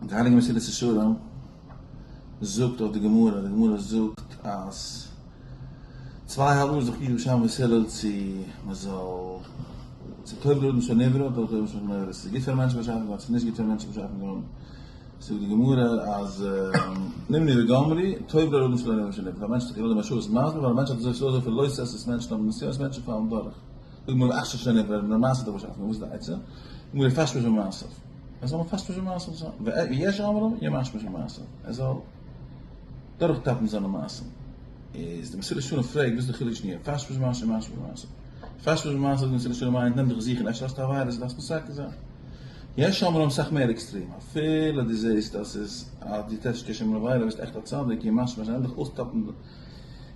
די הייליגע מסילת ישרים זאגט אויף די גמרא, די גמרא זאגט אז צוויי האלבן איז דאך איד בשם בית הלל צו מען זאל צו טוב לאדם שנברא אדער טוב לאדם שלא נברא, ס'איז גוט פאר א מענטש באשאפן געווארן, ס'איז נישט גוט פאר א מענטש באשאפן געווארן, זאגט די גמרא אז נמנו וגמרו טוב לאדם שלא נברא שנברא, פאר א מענטש איז געוואלדיג משהות מסביר ווייל א מענטש האט אזוי אזויפיל לא תעשה'ס מענטשן האבן נסיונות מענטשן פאלן דורך, זאגט די גמרא אכשר שנברא, למעשה האט ער באשאפן, וואס איז די עצה? די גמרא יפשפש במעשיו. ער זאל מפשפש במעשיו זיין, ויש אומרים ימשמש במעשיו, ער זאל דורכטאפן זיינע מעשים. איז די מסילת ישרים פרעגט וואס איז די חילוק צווישן יפשפש במעשיו און ימשמש במעשיו? יפשפש במעשיו זאגט די מסילת ישרים מיינט נעם דיך זוכן אפשר האסטו עבירות דארפסט מתקן זיין. יש אומרים אסאך מער עקסטרעם, אפילו דו זעסט אז ס'איז אז דו טוסט נישט קיין שום עבירה ביסט עכט א צדיק, ימשמש נעם דיך אויסטאפן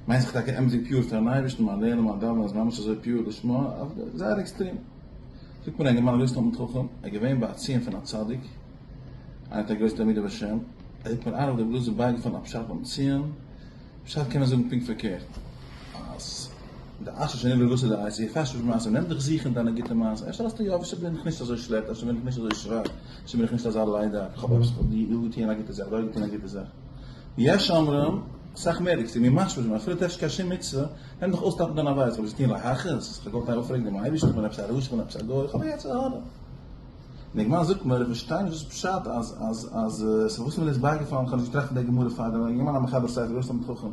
מיינסט זיך טאקע אמת'דיג pure פארן אייבערשטן, מיין לערנען מיין דאווענען איז ממש אזוי pure לשמה, זייער עקסטרעם. זאגט מיר א אינגערמאן א גרויסע תלמיד חכם, ער איז געווען ביי א ציון פון א צדיק, איינער פון די גרויסע תלמידי בעל שם, ער זאגט מיר איינער האט דער בלאזער בייגעפאלן א פשט ביים ציון, פשט קען מען זאגן פונקט פארקערט, אז די אשה שנברא וואס איז די עצה, יפשפש במעשיו, נעם דיך זוכן דיינע גוטע מעשים, אפשר האסטו יא, אפשר בין איך נישט אזוי שלעכט, אפשר בין איך נישט אזוי שוואך, אפשר בין איך נישט אזא ליידאק, איך האב עפעס, איך האב דא געטוען א גוטע זאך, דארט געטוען א גוטע זאך. יש אומרים, אסאך מער עקסטרעם, ימשמש, אפילו טרעפסט קיין שום מצוה, נעם דיך אויסטאפן דיין עבירות, כ'האב עס געטון להכעיס, כ'האב געוואלט אויפרעגן דעם אייבערשטן, כ'בין עפעס א רשע, כ'בין עפעס א גוי, כ'האב א יצר הרע. און די גמרא זאגט מיר, איך פארשטיי נישט וואס איז פשט אז אז אז ס'וואס איז מיר דאס בייגעפאלן, כ'האב נישט געטראכט פון דער גמרא פאר דעם, א יונגערמאן א מחבר ספר, גרויס תלמיד חכם,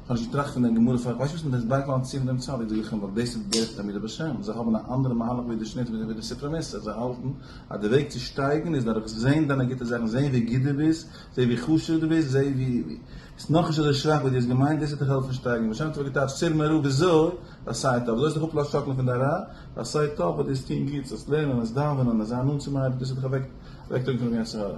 כ'האב נישט געטראכט פון דער גמרא פאר, כ'ווייס נישט וואס מיר דאס בייגעפאלן צו פון דעם צדיק, זאג איך אים, ווייל דאס איז דרך תלמידי בעל שם, זיי האבן א אנדערע מהלך ווי די שניט ווי די ספרי מוסר, זיי האלטן אז די וועג צו שטייגן איז דורך זען דיינע גוטע זאכן, זען ווי גוט דו ביסט, זע ווי חשוב דו ביסט, זע ווי ביסט נאכנישט אזוי שוואך ווי דו האסט געמיינט, דאס וועט דיך העלפן שטייגן. בעל שם טוב האט געטייטשט סור מרע וויאזוי? ועשה טוב. וויאזוי זיך אפלאזשאקלען פון די רע? ועשה טוב, וועט דאס טון גוטס, עס לערנען, עס דאווענען, עס זיין נאנט צום אייבערשטן, דאס וועט דיך אוועקטראגן פונעם יצר הרע.